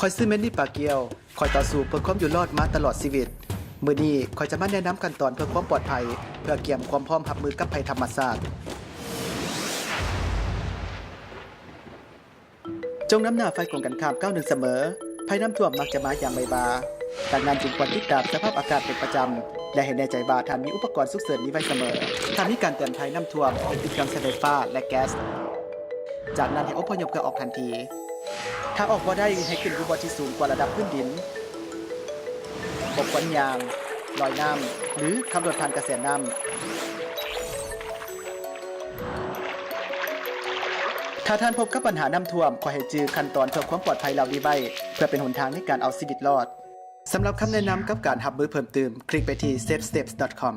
ຂ້ອຍຊື່ແມນນີ ປາກຽວ. ຂ້ອຍຕໍ່ສູ້ເພື່ອຄວາມຢູ່ລອດມາຕະຫຼອດຊີວິດ. ມື້ນີ້ຂ້ອຍຈະມາແນະນຳຂັ້ນຕອນເພື່ອຄວາມປອດໄພ, ເພື່ອກຽມຄວາມພ້ອມຮັບມືກັບໄພທຳມະຊາດ. ຈົ່ງນຳໜ້າຝ່າຍກົງກັນຂ້າມກ້າວໜຶ່ງສະເໝີ. ໄພນ້ຳຖ້ວມມັກຈະມາຍາມໄວວາ, ດັ່ງນັ້ນຈຶ່ງຄວນຕິດຕາມສະພາບອາກາດເປັນປະຈຳ ແລະ ໃຫ້ແນ່ໃຈວ່າທ່ານມີອຸປະກອນສຸກເສີນນີ້ໄວ້ສະເໝີ. ຖ້າມີການເຕືອນໄພນ້ຳຖ້ວມ ໃຫ້ປິດເຄື່ອງໃຊ້ໄຟຟ້າ ແລະ ແກັສ. ຈາກນັ້ນໃຫ້ອົບພະຍົບເພື່ອອອກທັນທີ. ຖ້າອອກບໍ່ໄດ້ ໃຫ້ຂຶ້ນຢູ່ບ່ອນທີ່ສູງກວ່າລະດັບພື້ນດິນ. ບໍ່ຄວນຍ່າງ, ລອຍນ້ຳ ຫຼື ຂັບລົດຜ່ານກະແສນ້ຳ. ຖ້າທ່ານພົບກັບບັນຫານ້ຳຖ້ວມ, ຂໍໃຫ້ຈື່ຂັ້ນຕອນເພື່ອຄວາມປອດໄພເຫຼົ່ານີ້ໄວ້ ເພື່ອເປັນຫົນທາງໃນການເອົາຊີວິດລອດ. ສຳລັບຄຳແນະນຳກັບການຮັບມືເພີ່ມຕື່ມ, ຄລິກໄປທີ່ safe steps dot com.